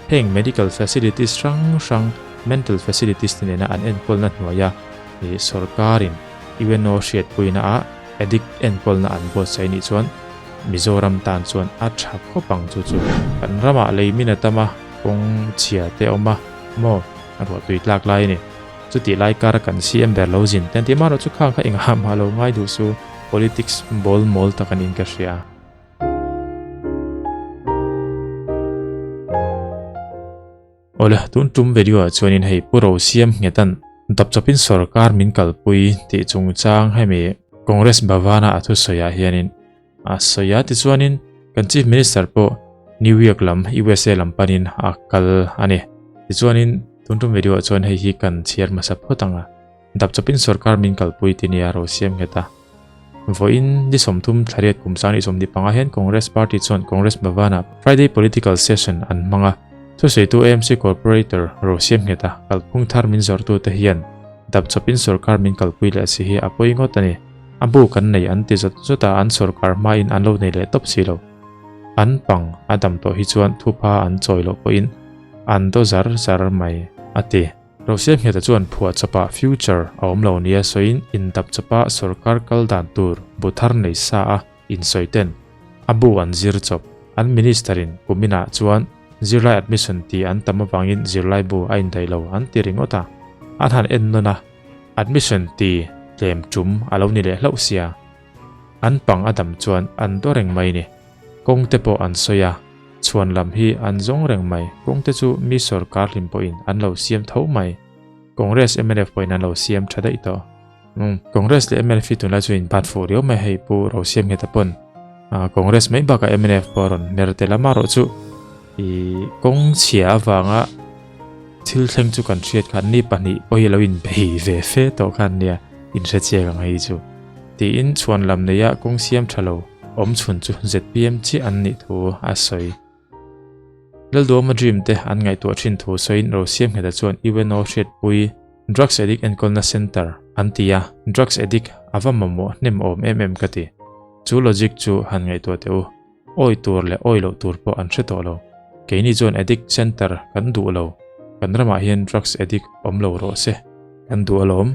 Heng medical facilities hrang hrang, mental facilities te nena an enkawlna hnuaia ih sorkarin UNO hriatpuina ah addict enkawlna an buatsaih nih chuan Mizoram tan chuan a tha khawp ang chu chu. Kan ramah lei min a tam a, kawng chhia te a awm a, maw a ruahtui tlak lai a ni. Chutih lai kara kan CM ber lo zin te an ti amaherawh chu khang kha engah mah lo ngai duh su, politics bawl mawl tak a niin ka hria. Awle, tun tum video ah chuanin hei Pu Rosiam Nghetan dapchawpin sorkar min kalpui tih chungchang hemi Congress Bhavan-a a thusawi ah hianin a sawi a, tichuanin kan Chief Minister pawh New York lam USA lam panin a kal a ni. Tichuanin tun tum video ah chuan hei hi kan chhiar hmasa phawt ang a. Dapchawpin sorkar min kalpui ti nia Rosiam Ngheta. Vawiin ni 30 thlariat kum sang ni 25 hian Congress Party chuan Congress Bhavan-ah Friday Political Session an hmang a. Thusawitu AMC Corporator Rosiam Ngheta kalphung thar min zawrhtute hian dapchawpin sorkar min kalpui leh si hi a pawi ngawt a ni. A bu kan nei an ti zawt zawt a, an sorkar hmain an lo nei leh tawp si lo. An pang a dam tawh hi chuan thupha an chawi loh pawhin an daw zar zar mai, a ti. Rosiam Ngheta chuan phuah chawpah future a awm lo nia sawiin indap chawpa sorkar kal dan tur bu thar nei sa a insawi ten a bu an zir chawp. An minister in kuminah chuan zirlai admission ti an tam avangin zirlai bu a indaih lo an ti ringawt a, an han en nawn a, admission ti tlem tum a lo ni leh hlauh sia. An pang a dam chuan an daw reng mai ni. Kawng te pawh an sawi a, chhuan lam hi an zawng reng mai. Kawng te chu mi sorkar hlim pawhin an lo siam tho mai. Congress mnf pawhin an lo siam tha daih tawh. Umm Congress leh mnf hi tunlai chu in bat fuh riau mai hei Pu Rosiam Ngheta pawn Congress mai bakah mnf pawh a rawn hmer tel a marawh chu i kawng chhia avanga thil thleng chu kan hriat khan ni pahnih pawh hi lo inbei ve fe tawh khan nia inhre chiak ang hei chu tiin chhuan lam neia kawng siam tha lo awm chhun chu zpm chiah an nih thu a sawi. Lalduama dream te an ngaihtuah thin thu sawiin Rosiam Ngheta chuan UNO hriatpui drugs addict enkawlna centre an ti a, drugs addict a va mamawh hnem awm em em ka ti. Chu logic chu han ngaihtuah teh u. Awi tur leh awi loh tur pawh an hre tawh lo. Keini chuan addict centre kan duh lo. Kan ramah hian drugs addict awm lo rawh se. Kan duh alawm.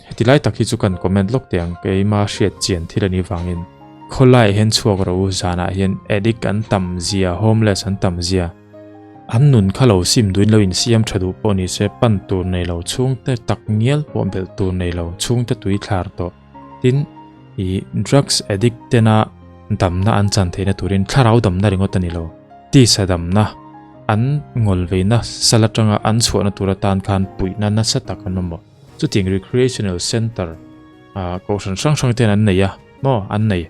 Heti lai tak hi chu kan comment lawk teh ang keima hriat chian thil a nih vangin. Khawlaiah hian chhuak rawh u zanah hian addict an tam zia, homeless an tam zia. An nun kha lo sim duhin lo insiam tha duh pawh ni se pan tur nei lo chhungte tak ngial pawh belh tur nei lo chhungte tui thlar tawh. Tin, i drugs addict tena damna an chan theihna turin thlarau damna ringawt a ni lo. Tisa damna, an ngawlveina sal atanga an chhuahna tur atan khan puihna nasa tak an mamawh. Chutiang recreational centre ah kohhran hrang hrang ten an nei a, maw an nei.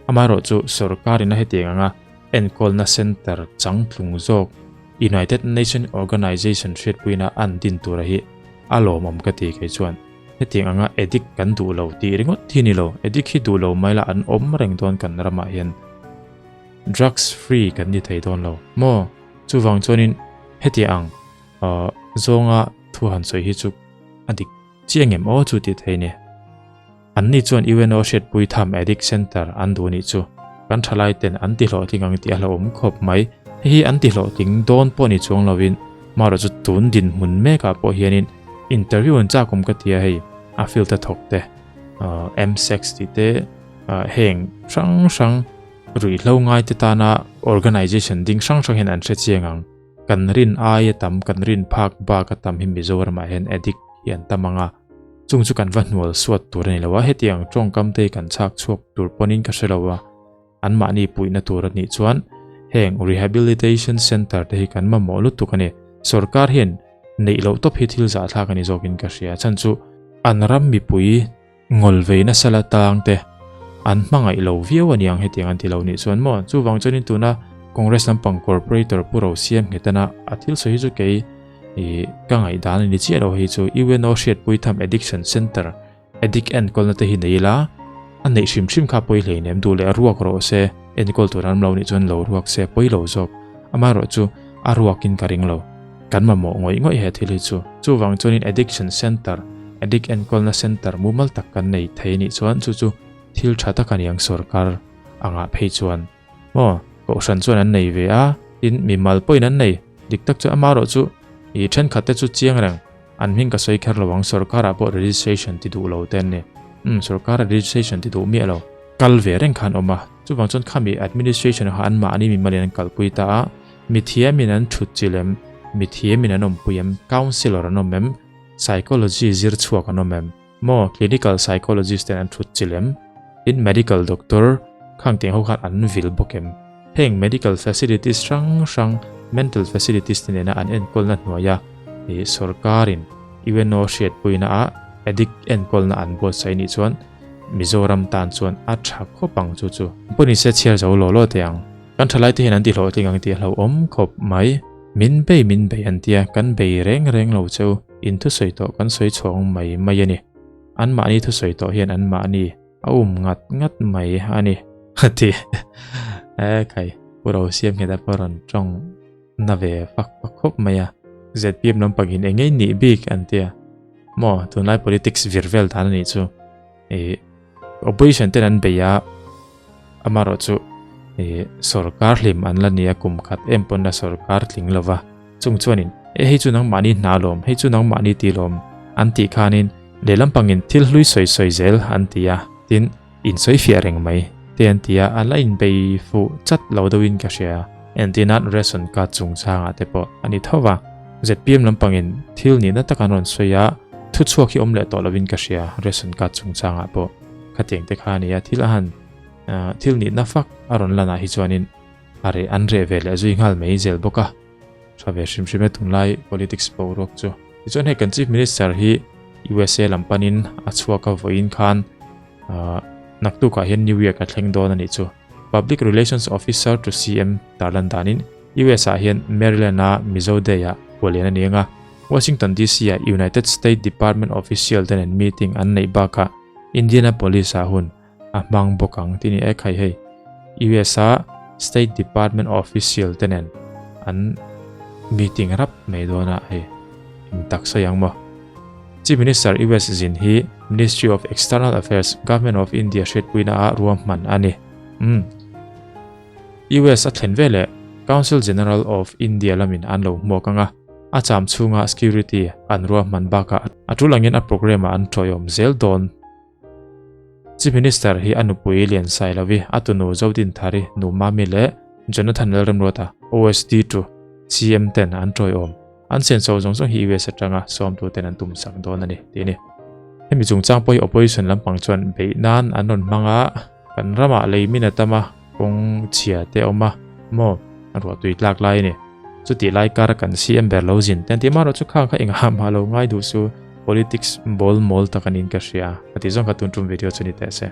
Amaherawhchu sorkarin a hetiang anga enkawlna centre changtlung zawk United Nation Organization hriatpuina an din tura hi a lawmawm ka ti kei chuan. Hetiang anga addict kan duh lo tih ringawt hi ni lo, addict hi duh lo mai la an awm reng dawn kan ramah hian drugs free kan ni thei dawn lo maw? Chuvang chuanin hetiang ang ahh zawnga thu han sawi hi chu a dik chiang em aw chu tih thei ni. Anni chuan UNO hriatpui tham addict center an duh nih chu kan thalai ten an ti hlawhtling ang tih a hlauhawm khawp mai. Hei hi an ti hlawhtling dawn pawh ni chuang lovin marawh chu tun dinhmun mekah pawh hianin interview an chak awm ka ti a hei a field a thawk te msex tih te heng hrang hrang ruihhlo ngai te tana organization ding hrang hrang hian an hre chiang ang. Kan rin aia tam kan rin phak bak a tam hi Mizoramah hian addict hi an tam ang a. Chung chu kan va hnual suat tur a ni lo a, hetiang tawngkam te hi kan chhak chhuak tur pawnin ka hre lo a, anmahni puihna tur a nih chuan heng rehabilitation centre te hi kan mamawh lutuk a ni. Sorkar hian neih loh tawp hi thil zahthlak a ni zawkin ka hria, chhan chu an ram mipui ngawl vei nasa la tang te an hmangaih lo viau a niang hetiang an ti lo nih chuan maw. Chuvang chuanin tuna Congress lampang corporator Pu Rosiam Nghetana a thil sawi hi chu kei I ka ngaihdan a ni chiah lo hei chu UNO hriatpui tham addiction center addict enkawlna te hi nei ila a neih hrim hrim kha pawi hlei nem duh leh a ruak rawh se enkawl tur an lo nih chuan lo ruak se pawi lo zawk amaherawh chu a ruakin ka ring lo kan mamawh ngawih ngawih he thil hi chu chuvang chuanin addiction center addict enkawlna center mumal tak kan nei thei nih chuan chu chu thil tha tak a ni ang sorkar angah phei chuan. Maw, kohhran chuan an nei ve a, tin mimal pawhin an nei. Dik tak chu amaherawhchu ih thenkhat te chu chiang reng an hming ka sawi kher lo ang sorkar ah pawh registration ti duh lo te an ni. Umm sorkar a registration ti duh miah lo. Kal ve reng khan awm a, chuvang chuan khami administration kha anmahni mimalin an kalpui ta a, mithiamin an thut chilh em, mithiamin an awmpui em, counsellor an awm em, psychology zir chhuak an awm em, maw clinical psychologist ten an thut chilh em, tin medical doctor khang tiang ho khan an vil bawk em, heng medical facilities hrang hrang mental facilities te nena an enkawlna hnuaia ih sorkarin UNO hriatpuina ah addict enkawlna an buatsaih nih chuan Mizoram tan chuan a tha khawp ang chu chu. Pawhnise chhiar zo law law teh ang. Kan thalai te hian an ti hlawhtling ang tih a hlauhawm khawp mai. Min bei min bei an tia, kan bei reng reng lo cheu, in thusawi tawh kan sawi chhawng mai mai a ni. Anmahni thusawi tawh hian anmahni a um ngat ngat mai a ni. A ti. E khai, Pu Rosiam ngheta pawh rawn tawng na ve fak fak khawp mai a. ZPM lampangin eng ngei nih bik an tia. Maw tunlai politics vir vel dan a nih chu. Ih opposition ten an bei a, amaherawh chu ih sorkar hlim an la nia kum khat em pawn la sorkar tling lo va. Chung chuanin e hei chu nangmahni hna lawm, hei chu nangmahni ti lawm an tih khanin lehlam pangin thil hlui sawi sawi zel an ti a, tin insawi fiah reng mai te an ti a, an la inbei fuh chat lo deuhin ka hria. Entirnan ration card chungchangah te pawh a ni tho va, zpm lampangin thil nihna tak an rawn sawi a, thuchhuak hi awm leh tawh lovin ka hria ration card chungchangah pawh khatiang te kha a ni a, thil a han thil nihna fak a rawn lanah hi chuanin a reh an reh ve leh zui nghal mai zel bawk a, tha ve hrim hrim e tunlai politics boruak chu. Tichuan hei kan Chief Minister hi USA lam panin a chhuak a vawiin khan naktukah hian New York a thleng dawn a nih chu. Public Relations Officer to CM tarlan danin US ah hian Maryland a Mizo Day ah hualian a ni ang a, Washington DC ah United State Department official te nen meeting an neih bakah Indianapolis ah hun a hmang bawk ang tih a ni e khai hei US a State Department official te nen an meeting rap mai dawn a hei eng tak sawi ang maw. Chief Minister US zin hi Ministry of External Affairs, Government of India hriatpuina ah ruahman a ni. Umm. US a thlen veleh Council General of India lamin an lo hmuak ang a, a cham chhunga security an ruahman bakah a tul angin a programme ah an tawiawm zel dawn. Chief Minister hi a nupui Lian Sailovi, a tunu Zodinthari, Nu Mami leh Jonathan Lalremruata, OSD to CM ten an tawiawm. An senso zawng zawng hi US atanga sawmtu ten an tum sak dawn a ni tih a ni. Hemi chungchang pawh hi opposition lampang chuan beih nan an rawn hmang a, kan ramah lei min a tam a, kawng chhia te a awm a, maw ruah tui tlak lai a ni. Chutih lai kar kan CM ber lo zin te an ti marawh chu khang kha engah mah lo ngai duh su, politics bawl mawl tak a niin ka hria. Ka tih zawng kha tun tum video chu ni teh se.